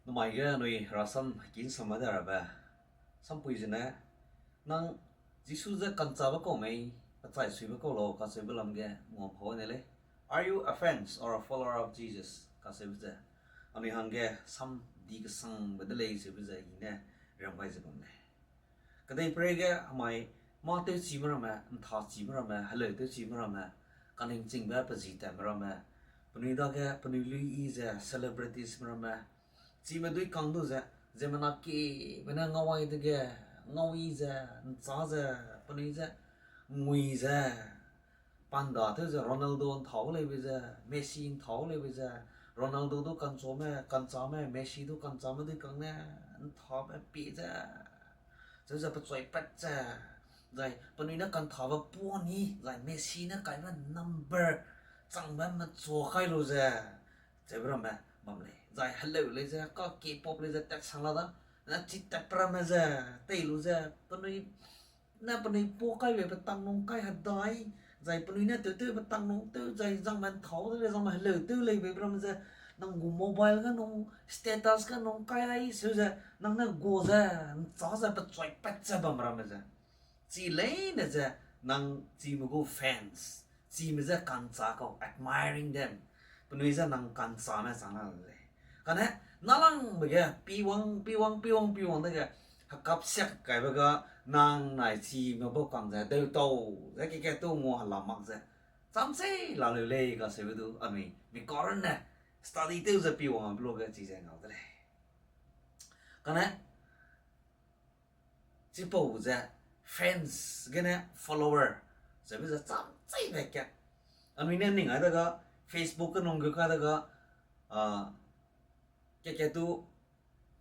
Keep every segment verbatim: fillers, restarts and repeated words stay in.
Namai ge anui rasam kin sam ma de rabe, sampui zene, nang Jisu ze ka'nchâbe kau mei, pechai suibe kau lau kacheube lam ge nguam hau ne lei. Are you a fans or a follower of Jesus? Kacheube ze, anui hangge sam di kesangbe de lei seube ze i ne riam gai ze bam lei. Kedeipeirei ge hemai mâ tewchime ramme, ’nthachime ramme, heleu tewchime ramme, kaningchingbe pe ji tatme ramme, penui dage penui luiyi ze celebritiesme ramme, chime duikang du ze, ziemmena kiebe ne ngau ai dege, ngauyi ze, ’nchâ ze, penui je, ngui ze, panda tew ze Ronaldo ’nthau leibe ze, Messi ’nthau leibe ze, Ronaldo du ka'nchame, ka'nchame, Messi du ka'nchame duikang ne, ’nthabe pie ze, cheu ze pechuipat ze, zai penui ne ka'nthabe puani, zai Messi ne kaibe number changbe mechua kai lu ze, cheube ramme bam lei. Zai heleu lei ze, ka K-pop lei ze, tat sang la da, na chi tatpe ramme ze, tei lu ze, penui ne penui pua kaibe pe tangnung kai hedai, zai penui ne tewtewbe tangnung tew, zai zangme ’nthau de lei, zangme heleu tew leibe ramme ze, nang gu mobile ge nung, status ge nung kai ai seu ze, nang ne gu ze, ’nchâ ze, pechuipat ze bam ramme ze. Chi leine ze, nang chime gu fans, chime je ka'nchâ kau, admiring them. Penui je nang ka'nchâme chang la lei. Kane, nalangbe ge, piwang, piwang, piwang, piwang dege, hekap siak kaibe ga, nang nai chime bau kang ze, deutau, ze keke tu ngua hela mak ze, chamsei la leu lei kaseube du, anui, mi current ne, study tew ze piwang a blo ge chize ngau de lei. Kane, chipau ze fans gene follower, zebe ze chamsei be ke. Anui ne ning ai dega, Facebook ge nung ge kai dega, a, keke tu,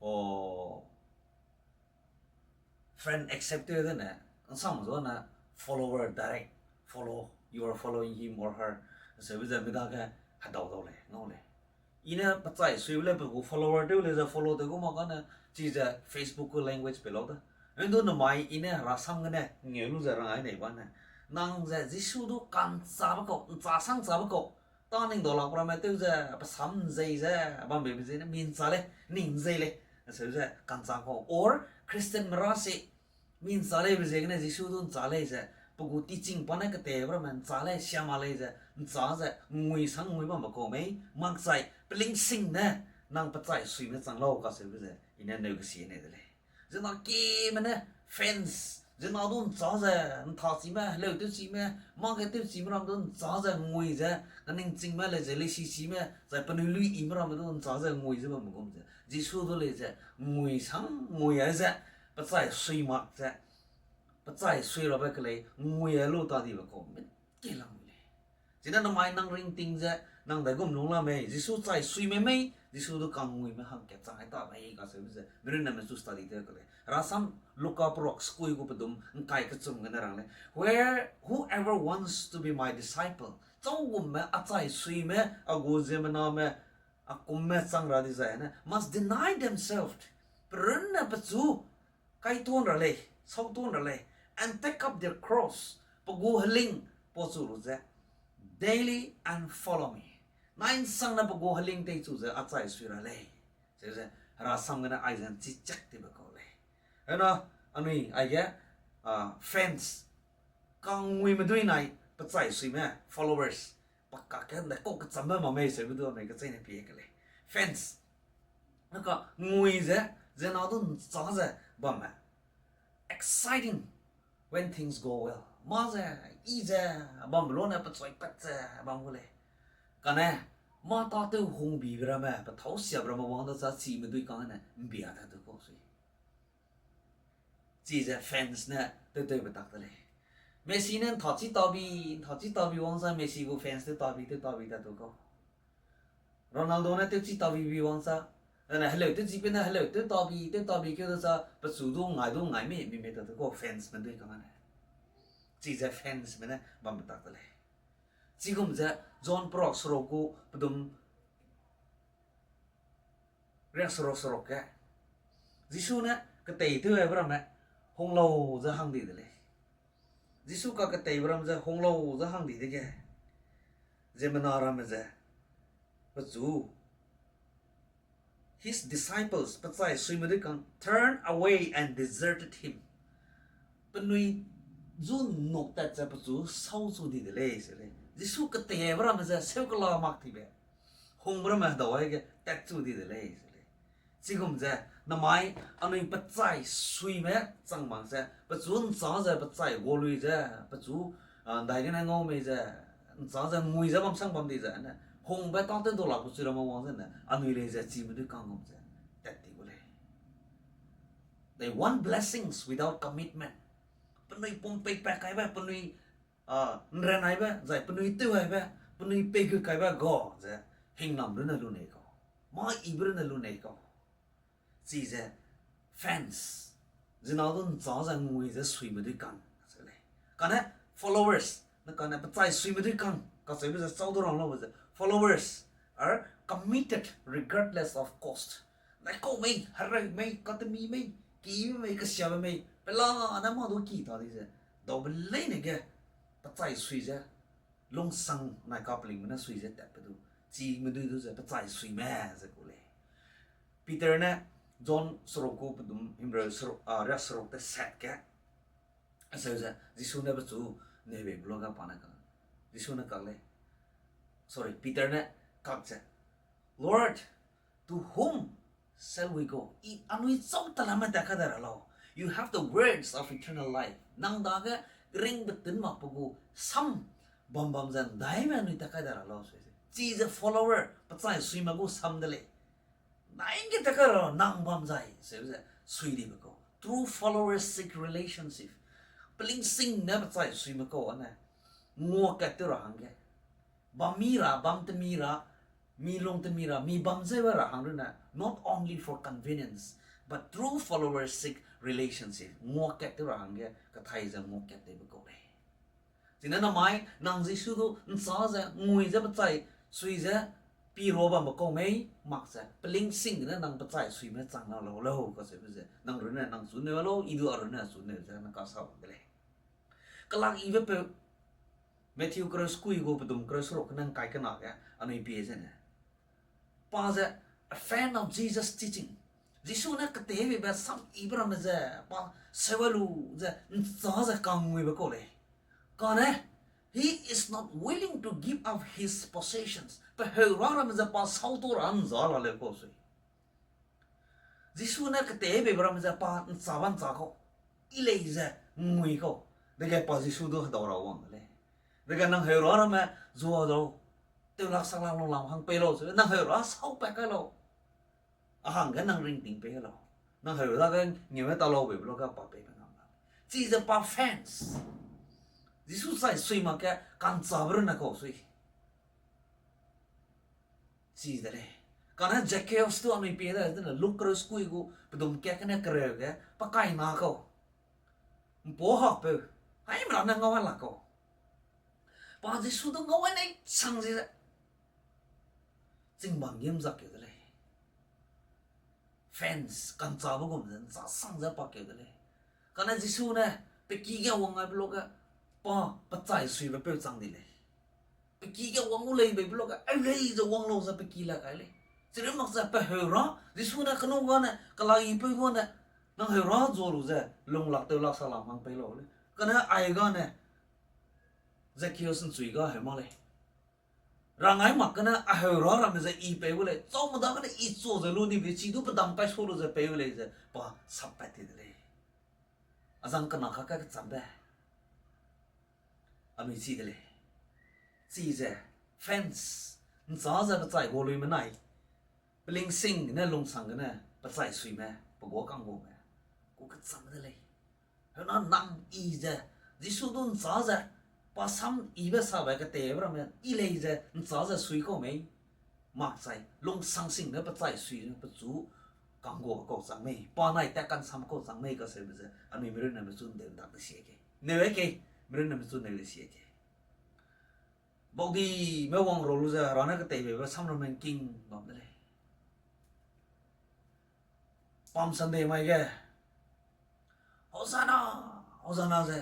o, friend accept tew dene, ’nsang zu ne follower direct, follow, you are following him or her, zebe ze mi dage hedau dau lei, ngau lei. I ne pechai suibe le pe gu follower tew lei ze follow tew gu mak kane, chize Facebook gu language pe lau da. Endo namai i ne rasam gene ngeu lu ze rang ai nei bane, nang ze Jisu du ka'nchâbe kau, ’nchâ sangchâbe kau, ta ning dau lak ramme tew ze, pe sam ’nzei ze, bambe be ziene mi ’nchâ lei, ning ’nzei lei, seu ze ka'nchâ kau, or Christianme ra si, mi ’nchâ leibe ziegene Jisu du ’nchâ lei ze, pe gu teaching pa ne ketebe ramme ’nchâ lei, siama lei ze, ’nchâ ze, ngui sang ngui bambe kau mei, makchai, pelingsing ne, nang pechai suime chang lau kaseube ze, i ne neu kesi nei de lei. Ziemmena kime ne, fans, ziemmena du ’nchâ ze, ’nthachime, heleu tewchime, mâ ge tewchime ram du ’nchâ ze, ngui ze, kaningchingme lei ze, leisi chime, zai penui luiyime ramme du ’nchâ ze, ngui ze bambe gum ze, Jisu du lei ze, ngui sang ngui ai ze, pechai sui mak ze, pechai sui rabe kelei, ngui ai lu tadibe kau, mi ke lamui lei. Chine namai nang ringting ze, nang daigum lung la mei, Jisu chai suime mei, Jisu du kanguime hangkat chang ai ta mei kaseube ze, mirunne me chu study tew ke lei. Rasam Luka perak sekui gu pedum, ’ngkai kechum gene rang lei. Where, whoever wants to be my disciple, châugumme, a chai suime, a gu ziemmename, a kumme chang ra dizai ne, must deny themselves. Perunne pechu, kaituan ra lei, sautuan ra lei, and take up their cross, pe gu heling, pau chu lu ze, daily and follow me. Nai ’nsangne pe gu heling tei chu ze a chai sui ra lei. Ze ze, rasam gene aize ’nchi chak tibe kau lei. Hena, anui aige, a, fans, kanguime dui nai, pechai suime, followers, pe kak ke ’ndaikau kechambe mak mei seube du anui kecheîne pie ke lei. Fans, naka ngui ze, ziemmena du ’nchâ ze bamme. Exciting when things go well. Mâ ze, i ze, bambe lune pechuipat ze bam gu lei. Kane, mâ tâtew hungbibe ramme, pethâu siabe ramme wang da za chime dui kang ne, ’mbia ta du kau sui. Chize fans ne tewtewbe tak de lei. Messi ne ’nthachi tabi, ’nthachi tabi wang za Messi gu fans tew tabi, tew tabi ta du kau. Ronaldo ne tewchi tabi bi wang za, ane heleu tewchi pe ne heleu tew tabi, tew tabi keu da za, pechu du ngai du ngai mi, mi me ta du kau fansme dui kang ne. Chize fansme ne bambe tak de lei. Chigum ze John perak seruk gu pedum riak seruk seruk ge, Jisu ne ketei tewbe ramme hung lau ze hang di de lei. Jisu kaketeibe ram ze hung lau ze hang di dege, ziemmena ramme ze pechu His disciples, pechai suime dui kang, turned away and deserted him. Penui zu nuktat ze pechu sâu chu di de lei, se lei. Jisu ketebe ramme ze seu kela mak tibe, hungbe ramme hedau aige tat chu di de lei, se lei. Chigum ze, namai anui pechai suime chang mak ze, pechu nchâ ze pechai gualui ze, pechu, a, ndaigene ngau mei ze, nchâ ze ngui ze bam sang bam di ze, ne, hungbe tâtew du lak pechu ramme wang zene, anui lei ze chime dui kang gum ze, tat ti gu lei. They want blessings without commitment. Penui pum peipat kaibe, penui, a, nrenaibe, zai penui tewaibe, penui peigut kaibe ga ze, hingnam runne lu nei kau. Mâ yibe runne lu nei kau. Chize fence, zina du nchâ ze ngui ze suime dui kang, se lei. Kane followers, ne kane pechai suime dui kang kacheube ze chau du rang laube ze, followers are committed regardless of cost. Ndaikau mei, hereu mei, katemi mei, kibe mei, kesiabe mei, pelane mâ du ki ta di ze, daube leine ge, pechai sui ze, lungsang nai kapelingbe ne sui ze tatbe du, chime dui du ze pechai suime ze gu lei. Peter ne John seruk gu pedum himreu seruk, a, riak seruk te sat ge, aseu ze Jisu ne pechu neu beibe luage pa ne kak, Jisu ne kak lei, sorry, Peter ne kak ze, Lord, to whom shall we go? I anui chau talamme tat kai dai ra lau? You have the words of eternal life. Nang dage ringbe tun makbe gu sam bam bam ze ndaime anui tat kai dai ra lau, sui ze. Chize follower, pechai suime gu sam de lei. Ndaige tat kai ra lau, nang bam zai, seu ze, sui dibe kau. True followers seek relationship. Pelingsing ne pechai suime kau ane, nguakat tew ra hangge, bam mi ra, bam temi ra, mi lung temi ra, mi bam zeu ra hang runne, not only for convenience, but true followers seek relationship. Nguakat tew ra hangge, kathai ze nguakat tewbe kau lei. Chine namai, nang Jisu du nchâ ze, ngui ze pechai sui ze, pi ra bambe kau mei, mak ze, pelingsing ne nang pechai suime chang la lau lau kacheube ze, nang runne nang chu neu lau, i du a runne chu neu ze, nang kasa bam de lei. Kelak yibe peu, Matthew kereu sekui gu pedum kereu seruk kena ngkai kena ge, anui pie zene. Pa ze, a fan of Jesus' teaching. Jisu ne ketebeibe sam yibe ramme ze, pa seu lu ze, nchâ ze kanguibe kau lei. Kane, he is not willing to give up his possessions. Pe heu ra ramme ze pa sâu tu ra nza la leu kau sui. Jisu ne ketebeibe ramme ze pa nchâ ba nchâ kau, i lei ze ngui kau, dege pa Jisu du hedau ra wang de lei. Dege nang heu ra ramme zua dau, tew lak sak lak lung lam hang pei lau, nang heu ra sâu pat kai lau. A hangge nang ringting pei lau. Nang heu dage ngeume ta lau beibe luage pa peibe ngam la. Chize pa fence. Jisu chai sui mak ge ka'nchâbe runne kau sui. Chi de lei. Kane Zacchaeus tu anui pie de, zene Luk kereu sekui gu pedum kat kene kereu ge, pa kaina kau. Mpau hapeu. Haimena ne ngau la kau. Pa Jisu du ngau nei sang ze. Chingbang gîm zak keu de lei. Fence, ka'nchâbe gum ze, nchâ sang ze pa keu de lei. Kane Jisu ne, pe ki ge wang gaibe luage, pa, pechai suibe peu chang di lei. Pe ki ge wang gu lei beibe luage, eu lei ze wang lau ze pe ki la kai lei. Chireu mak ze pe heu ra, Jisu ne kenu gane, kelaipeu gane, nang heu ra zua lu ze, lung lak tew lak sak lam hang pei lau lei. Kane ai gane, Zacchaeus nchui ga heu mak lei. Rangai mak gene a heu ra ramme ze i pei gu lei, chau medagene i chua ze lu dibe chi du pedam kai su lu ze pei gu lei ze pa sappat ti de lei. Azang kena kake kechambe. Anui chi de lei. Chize, fence, nchâ ze pechai gualuime nai. Pelingsing gene lungsang gene pechai suime, pe gua kanggume. Ku kecham de lei. Heuna nang i ze, Jisu du nchâ ze, pa sam ibe sabe ketebe ramme, i lei ze, nchâ ze sui kau mei. Makchai, lungsang sing ne pechai sui ne pechu, kangguabe kau chang mei, pa nai tat kansam kau chang mei kaseube ze, anui mirunne mechu ndeu dak de sia ke. Neu e ke, mirunne mechu neu de sia ke. Baudime wang ra lu ze, Hera ne keteibebe samramme ngking bam de lei. Palm Sunday mai ge, Hosanna, Hosanna ze,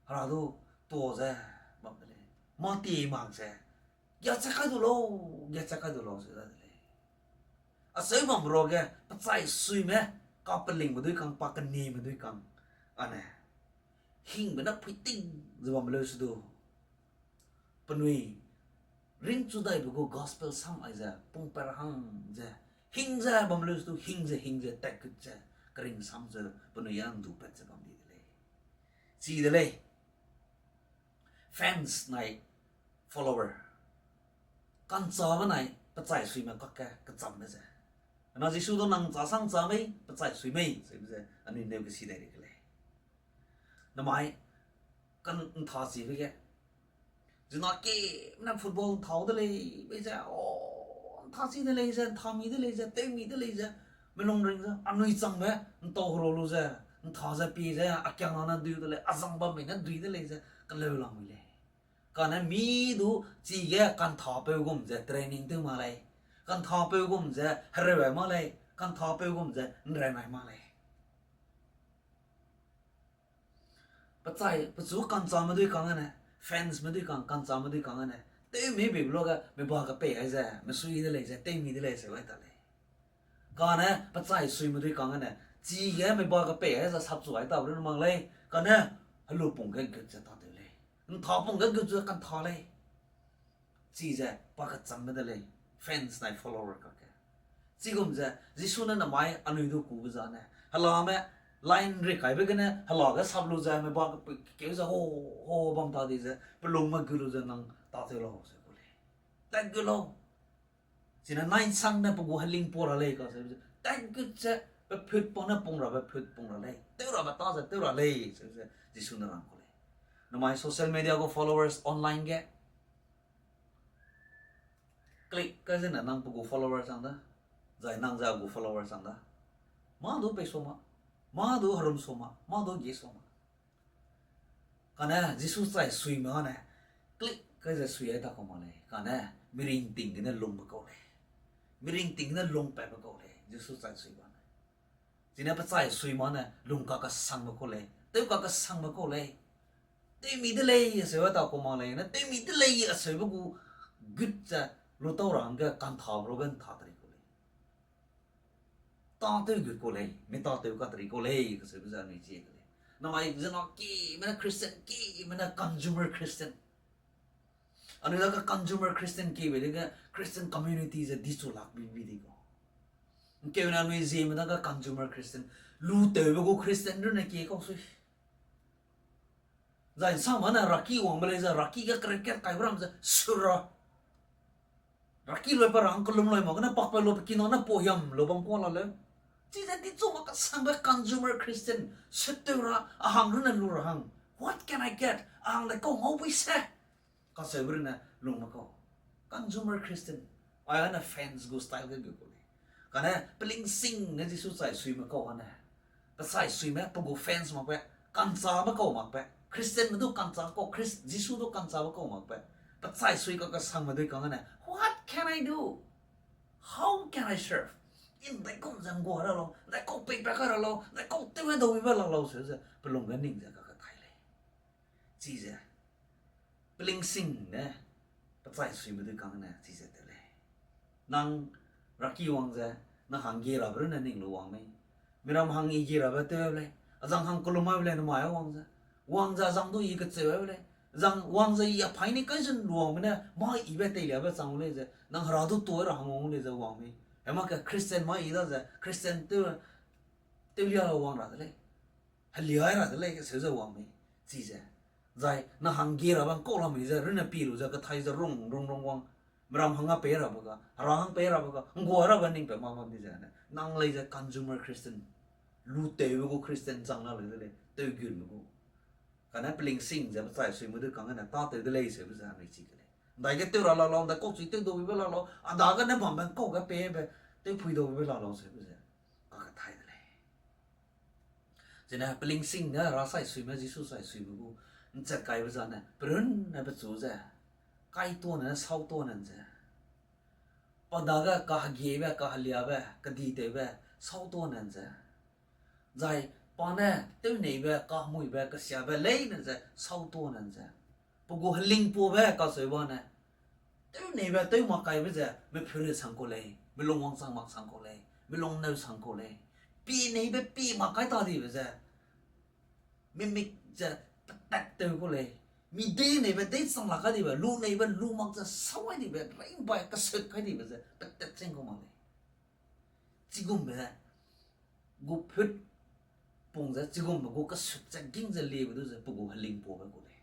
Hera du tuâ ze bam de lei. Mâ tie mak ze, giachat kai du lau, giachat kai du lau ze da de lei. Seu bam ruage, pechai suime, kapelingme dui kang, pa keneme dui kang. Ane, hingbe ne phuiting ze bam leu se du. Penui, ringchu daibe gu gospel sam aize, pungpat hang ze, hing ze bam leu se du, hing ze, hing ze, tat gut ze, kering sam ze, penui a ndu pat ze bam di de lei. Chi de lei. Fans nai follower. Ka'nchâbe nai pechai suime kakge kechambe ze. Ana Jisu du nang chasang cha mei, pechai sui mei, sebe ze, anui neu kesi dai ri ke lei. Namai, kan ntha chibe ge. Zina kemena football nthau de lei, bei ze, o, ntha chi de lei ze, ntha mi de lei ze, tew mi de lei ze, melung ring ze, anui changbe, ntau hero lu ze, ntha ze pie ze, a kiangna ne dui de lei, a zang bamme ne dui de lei ze, keleu lamui lei. Kane mi du chige ka'nthapeu gum ze training tew ma lei. Ka'nthapeu gum ze hereu ai ma lei. Ka'nthapeu gum ze nrai nai ma lei. Pechai, pechu ka'nchame dui kang ane, fansme dui kang, ka'nchame dui kang ane, tew mi beibe luage, meba kepei ai ze, mesui de lei ze, tew mi de lei ze, ai ta lei. Kane, pechai suime dui kang ane, chige meba kepei ai ze sapchu ai ta ru mak lei, kane, helu pung ge gut ze tâtew lei. Ntha pung ge gut ze ka'ntha lei. Chize, pa kechambe de lei, fans nai follower kakge. Chigum ze, Jisu ne namai anui du kube zane, helame, line ri kaibe gene, hela ge sap lu ze, meba kepeu ze, ho, ho, bam ta di ze, pelungme gu lu ze nang tâtew lau ze ku lei. Tat gut lau. Chine nai sang ne pe gu helingpua ra lei kacheu ze, tat gut ze, pe phut pa ne pung rabe phut pung ra lei. Tew rabe tâ ze tew ra lei, ze, ze, Jisu ne rang ku lei. Namai social media gu followers online ge click kai zene nang pe gu followers chang da. Zai nang ze a gu followers chang da. Mâ du pei sua ma. Mâ du herum sua ma. Mâ du gie sua ma. Kane Jisu chai suime ane, click kai ze sui ai ta kau mak lei. Kane miringting gene lungbe kau lei. Miringting gene lungpatbe kau lei. Jisu chai sui bane. Chine pechai sui ma ne lung kakesangbe kau lei. Tew kakesangbe kau lei. Tew mi de lei aseu ai ta kau mak lei. Ne tew mi de lei aseube gu gut ze lu tau ra hangge ka'nthabe ruage ntha teri kau lei. Tâtew gut kau lei, mi tâtew kateri kau lei, kacheube ze anui chie ke lei. Namai zena kime ne Christian, kime ne consumer Christian. Anui dage consumer Christian kiebe dege Christian community ze dichu lak bibi di kau. Nkeune anui ziemme dage consumer Christian, lu tewbe gu Christian runne kie kau sui. Zai nsangma ne raki wangbe lei ze, raki ge cricket kaibe ram ze, sura. Raki lui pe ra hang kelum lui mak gene pakpe lu pe kina ne pau hiam lu bam kua la leu. Chize dichu mak kesangbe consumer Christian, setew ra, a hang runne lu ra hang. What can I get? A hang de kau ngau bui se. Kacheube runne lungme kau. Consumer Christian. Ai ane fans gu style ge gu kau lei. Kane pelingsing ne Jisu chai suime kau ane. Pechai suime, pe gu fans makbe, ka'nchâbe kau makbe, Christianme du ka'nchâ kau, Chris-, Jisu du ka'nchâbe kau makbe, pechai sui kakesangme dui kang ane, what can I do? How can I serve? I ndaigum ze nggua ra lau, ndaikau peipat kai ra lau, ndaikau tew dau bibe la lau, seu ze, pelung ge ning ze kakethai lei. Chize, pelingsing ne, pechai suime dui kang ne, chize tew lei. Nang raki wang ze, nang hang gie rabe runne ning lu wang mei. Miram hang i gie rabe tew lei. Azang hang kelum aibe lei namai wang ze. Wang ze azang du i kecheu aibe lei. Zang wang ze i a paî ni kai zun lu wangbe ne, mâ ibe teiliabe chang lei ze. Nang hera du tuâ ra hang wang lei ze wang mei. Hema ke Christian mâ i da ze, Christian tew, tewlia wang ra de lei. Heliai ra de lei, seu ze wang mei. Chize. Zai, nang hang gie rabe ngkau la mei ze, runne pi lu ze, kethai ze rung, rung, rung wang. Miram hang a pei rabe ga, hera hang pei rabe ga, nggua rabe ning pe ma bam di ze ne. Nang lei ze consumer Christian. Lu tewbe gu Christian chang la lei de lei, tew gunbe gu. Kane pelingsing ze pechai suime dui kang ne, tâtew de lei seube ze anui chi ke lei. Ndaige tew ra la lau, ndaikau chui tew dau bibe la lau, a dagene bambe ngkau ge peibe, tewphui dau bibe la lau seube ze. Kakethai de lei. Zene pelingsing ne hera chai suime, Jisu chai suime gu nchat kaibe zane, perunne pechu ze, kaituâ ne, sautuâ ne ze. Pa dage kahegiebe, kaheliabe, keditewbe, sautuâ ne ze. Zai, pa ne tewneibe, kahemuibe, kesiabe leine ze, sautuâ ne ze. Pe gu helingpuabe kacheu bane, tewneibe, tew mak kaibe ze, mephure sang kau lei. Milung wangchang mak sang kau lei, milung neu sang kau lei. Pi neibe pi mak kai ta dibe ze, mimik ze petat tew kau lei. Mi dei neibe dei chang la kai dibe, lu neibe lu mak ze sau ai dibe, rei bai kesut kai dibe ze petat cheng kau mak lei. Chigumbe gu phut pung ze, chigumbe gu kesut ze ging ze liebe du ze pe gu helingpuabe gu lei.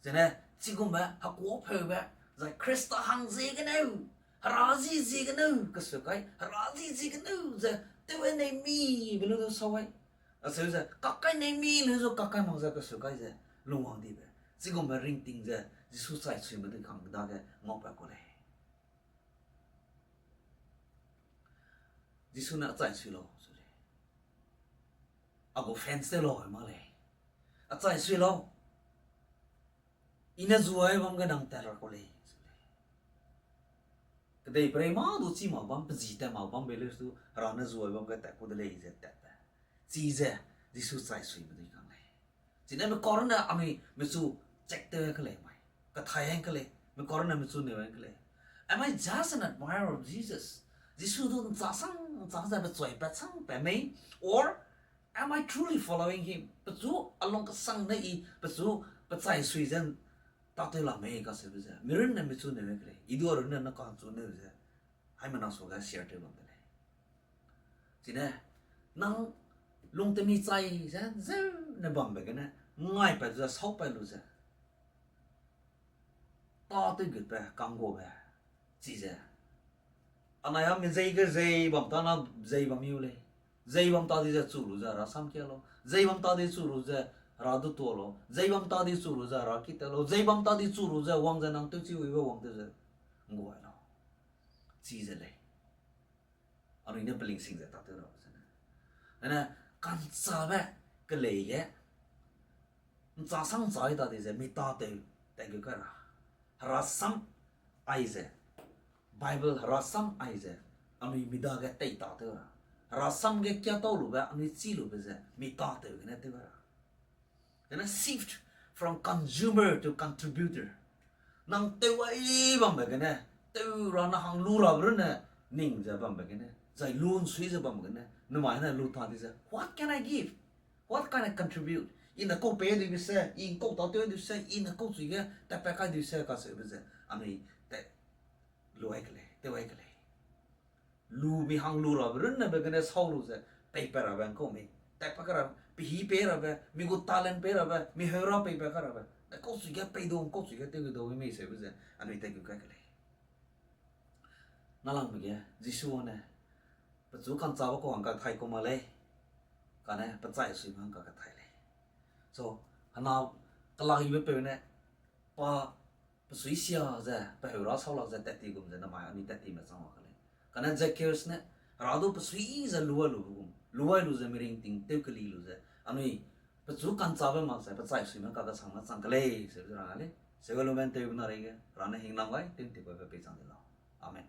Zene, chigumbe hekuâpheube, zai Khrista hang ziegeneu, Hera ji ziegeneu kesut kai, Hera ji ziegeneu ze, tew nei mibe lu du sau ai. Acheu ze, kak kai nei mi lu zu kak kai mak ze kesut kai ze, lungwang dibe. Chigumbe ringting ze, Jisu chai suime dui kang dage ngaupat ku lei. Jisu ne achai sui lau, su lei. A gu fans tew lau mak lei. Achai sui lau. I ne zuai bam ge nang tat ra ku lei, su lei. Kedeiperei mâ du chi mak bam, pe ji tat mak bam bei leu su, Hera ne zuai bam ge tat ku de lei ze tatbe. Chize, Jisu chai suime dui kang lei. Chine mekau runne anui mechu check tew ke lei mai. Kathai hang ke lei, mekau runne mechu neu hang ke lei. Am I just an admirer of Jesus? Jisu du nchasang nchasang ze pechuai pat sang pat mei? Or am I truly following him? Pechu a lung kesang ne i pechu pechai sui ze tâtew la mei kaseube ze, mi runne mechu neu hang ke lei, i du a runne ne kachu neu ze, haimena suage share tew bam de lei. Chine, nang lungtemi chai ze, zeu ne bambe gene, ngaipat ze, saupat lu ze, tâtew gutbe, kangguabe, chize. Anai a mi zei ge zei bam ta na zei bam iu lei. Zei bam ta di ze chu lu ze Hera sam kia lau. Zei bam ta di chu lu ze Hera du tua lau. Zei bam ta di chu lu ze Hera ki tat lau. Zei bam ta di chu lu ze wang ze nang tewchi wibe wang tew ze ngguai lau. Chize lei. Anui ne pelingsing ze tâtew rabe zene. Ane, ka'nchâbe kelei ge, nchasang nchai ta di ze mi tâtew, tat gu kai ra. Hera sam aize, Bible Hera sam aize, anui mi dage tei tâtew ra. Hera sam ge kiatau lube, anui chî lube ze, mi tâtew gene tew kai ra. Gene shift from consumer to contributor. Nang tew ai bambe gene, tew ra na hang lu rabe runne, ning ze bambe gene, zai lu nsui ze bambe gene, namai ne lu ta di ze, what can I give? What can I contribute? I ne kau pei duibe se, i kau tâtew duibe se, i ne kau chui ge, tatpat kai duibe se, kaseube ze, anui te lu ai ke lei, tew ai ke lei. Lu mi hang lu rabe runne be gene sau lu ze, peipat rabe ngkau mei, tatpat kai ra, pehî pei rabe, mi gu talent pei rabe, mi heu ra peipat kai rabe, ne kau chui ge pei du, kau chui ge tew ge dau mei seube ze, anui tat gu kai ke lei. Nalangbe ge, Jisu ne, pechu ka'nchâbe kau hangka thai ku ma lei, kane pechai suime hangka kathai lei. So, hena kelagibe peu ne, pa pesui sia ze, pe heu ra sau lak ze tat ti gum ze namai anui tat time chang mak ke lei. Kane Zacchaeus ne, Hera du pesui ze luai lube gum, luai lu ze miringting tew keli lu ze, anui pechu ka'nchâbe mak ze, pechai suime kakesangme chang ke lei, seube ze rang a lei. Seube lumen tewbe na reige, Hera ne hingnam gai, tew'ntipbe pei chang di lau. Amen.